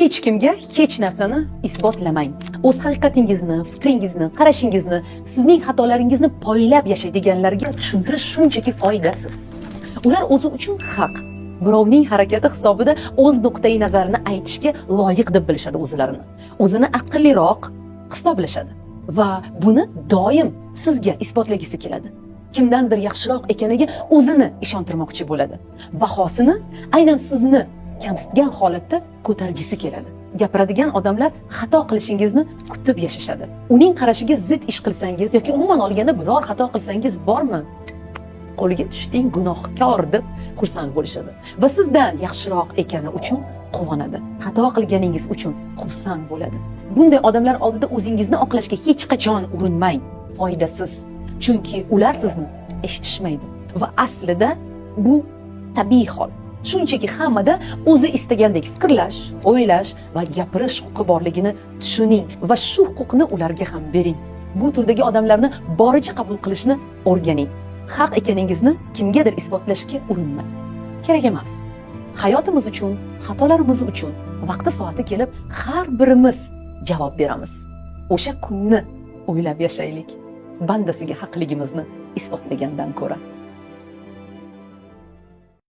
Hech kimga hech narsani isbotlamang. O'z haqiqatingizni, fikringizni, qarashingizni, sizning xatolaringizni poylab yashaydiganlarga tushuntirish shunchaki foydasiz. Ular o'zi uchun haq, birovning harakati hisobida o'z nuqtai nazarini aytishga loyiq deb bilishadi o'zlarini. O'zini aqlliroq hisoblashadi va buni doim sizga isbotlagisi keladi. Kimdandir yaxshiroq ekaniga o'zini ishontirmoqchi bo'ladi. Bahosini aynan sizni kamsitgan holatda ko'targisi keladi. Gapiradigan odamlar xato qilishingizni kutib yashashadi. Uning qarashiga zid ish qilsangiz yoki umuman olganda biror xato qilsangiz bormi, qo'liga tushding, gunohkor, deb xursand bo'lishadi va sizdan yaxshiroq ekani uchun quvonadi. Xato qilganingiz uchun xursand bo'ladi. Bunday odamlar oldida o'zingizni oqlashga hech qachon urinmang. Foydasiz. Chunki ular sizni eshitishmaydi va aslida bu tabiiy hol. Shunchaki hammada o'zi istagandek fikrlash, o'ylash va gapirish huquqi borligini tushuning va shu huquqni ularga ham bering. Bu turdagi odamlarni boricha qabul qilishni o'rganing. Haq ekaningizni kimgadir isbotlashga urinmang. Kerak emas. Hayotimiz uchun, xatolarimiz uchun vaqti soati kelib har birimiz javob beramiz. O'sha kunni o'ylab yashaylik. Bandasiga haqligimizni isbotlagandan ko'ra.